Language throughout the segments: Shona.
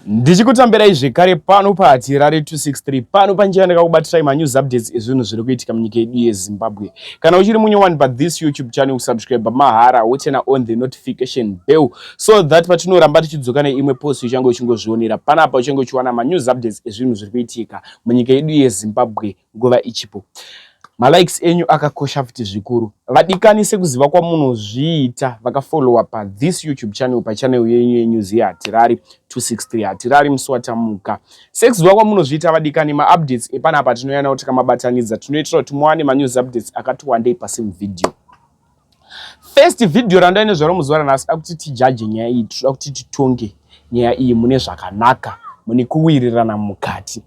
Ndichikutambirai zvekare pano paHatirare 263 pano panjira ndakakubatirai manews updates ezvinhu zviri kuitika munyika yedu yeZimbabwe. Kana uchiri munyowani pathis YouTube channel subscribe mahara woturn on the notification bell so that patinoramba tichidzoka neimwe post uchange uchingozvionera panapa uchange uchiwana manews updates ezvinhu zviri kuitika munyika yedu yeZimbabwe nguva ichipo. Malikes enyu akakosha futi zvikuru. Vadikani sekuziva kwamunozviita vakafollowa pathis YouTube channel pachannel yenyu yenews yeHatirari 263 Hatirari musi watamuka. Sekuziva kwamunozviita vadikani maupdates epanapa tinoyanawo tikamabatanidza tinoitira kuti muwane manews updates akati wandei pasame video. First video randaine zvaro muzuva ranhasi da kuti tijaje nyaya iyi tinoda kuti titonge nyaya iyi mune zvakanaka mune kuwirirana mukati.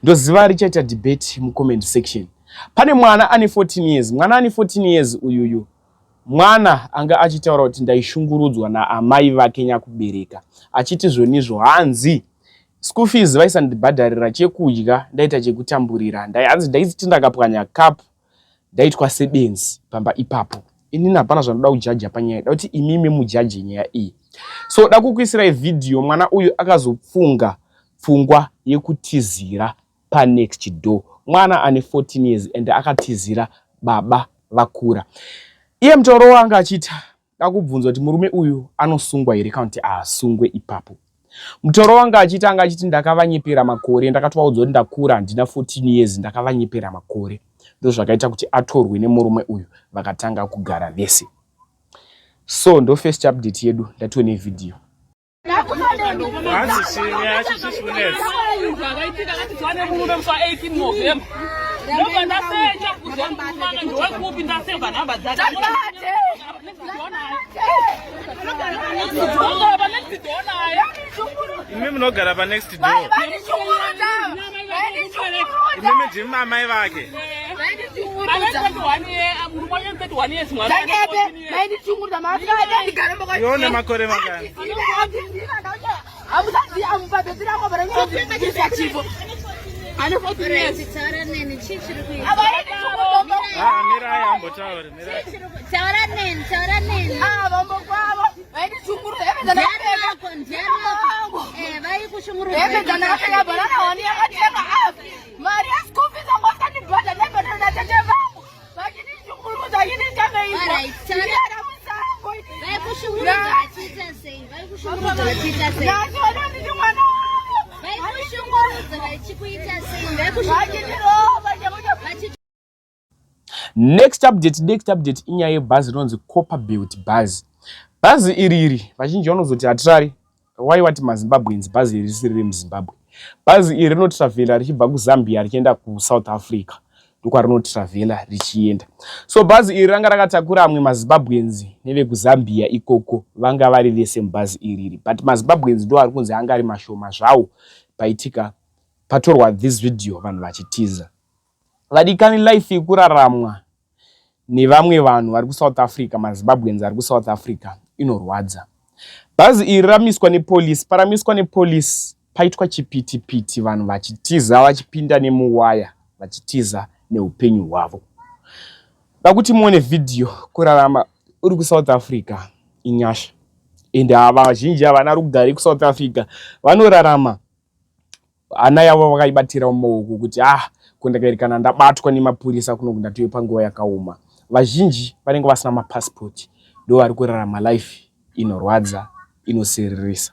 Ndoziva richaita debate mucomment section. Pane mwana ane 14 years, mwana ane 14 years uyuyu mwana anga achitaura kuti ndaishungurudzwa naamai vake nyakubereka achiti zvonizvo hanzi school fees vaisandibhadharira chekudya ndaita chekutamburira hanzi ndaiti ndakapwanya cup ndaitwa sebenzi pamba ipapo inini hapana zvandoda kujaja panyaya da kuti imimi mujaje nyaya iyi so da kukuisirai vhidhiyo mwana uyu akazopfunga pfungwa yekutizira panext door mwana ane 14 years and akatizira baba vakura iye mutauro wanga achiita dakubvunza kuti murume uyu anosungwa here kana kuti haasungwe ipapo mutauro wanga achiita anga achiti ndakavanyepera makore ndakatovaudza kuti ndakura handina 14 years ndakavanyepera makore ndozvakaita kuti atorwe nemurume uyu vakatanga kugara vese so ndo first update yedu ndatione vhidhiyo Imi munogara pa next door. Imi ndimi amai vake. Iwe une makore mangani? Ah, mirai ambotaure, mirai. Mari yeschool fees anga asandibhadhara ndaibhadhara natete vangu vachindishungurudza vachinditanga izvo Vaikushungurudza vachiita sei? Vaikushungurudza vachiita sei? Ndachiona nditi mwana wavo. Vaikushungurudza vachikuita sei? Vachindirova Vachi Next update, next update inyaya yebhazi rinonzi Copperbelt bhazi. Bhazi iri iri vazhinji vanozoti hatirari why wati maZimbabweans bhazi iri risiri remuZimbabwe. Bhazi iri rinotravhela richibva kuZambia richienda kuSouth Africa ndokwarinotravhela richienda. So bhazi iri ranga rakatakura amwe maZimbabweans nevekuZambia ikoko vanga vari vese mubhazi iriri but maZimbabweans ndo ari kunzi anga ari mashoma zvawo paitika patorwa this video vanhu vachitiza. Vadikani life yekuraramwa nevamwe vanhu vari kuSouth Africa, maZimbabweans ari kuSouth Africa inorwadza. Bhazi iri ramiswa nepolice, paramiswa nepolice paitwa chipitipiti vanhu vachitiza vachipinda nemuwaya vachitiza neupenyu hwavo. Dakuti muone vhidhiyo kurarama uri kuSouth Africa inyasha ende ava vazhinji havana rugare kuSouth Africa vanorarama hana yavo vakaibatira mumaoko kuti ah kundakairi kana ndabatwa nemapurisa kuno ndatove panguva yakaoma vazhinji vanenge vasina mapasipoti ndo vari kurarama life inorwadza inosiririsa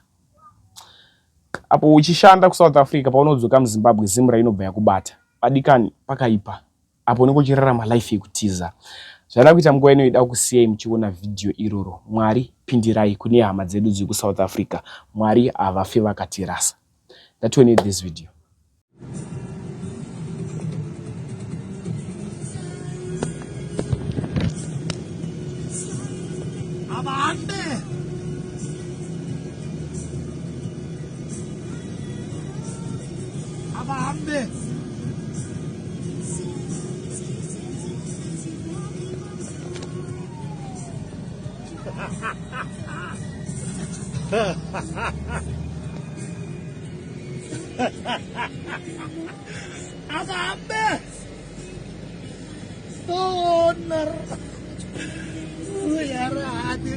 apo uchishanda kusouth africa paunodzoka muzimbabwe zimra inobva yakubata vadikani pakaipa apo unenge uchirarama life yekutiza zvada kuita nguva ino ida kusiyai muchiona vhidhiyo iroro mwari pindirai kune hama dzedu dziri kusouth africa mwari havafe vakatirasa ndatione this video Abande! Abambe! Abahambe! Toner! Uyara, ati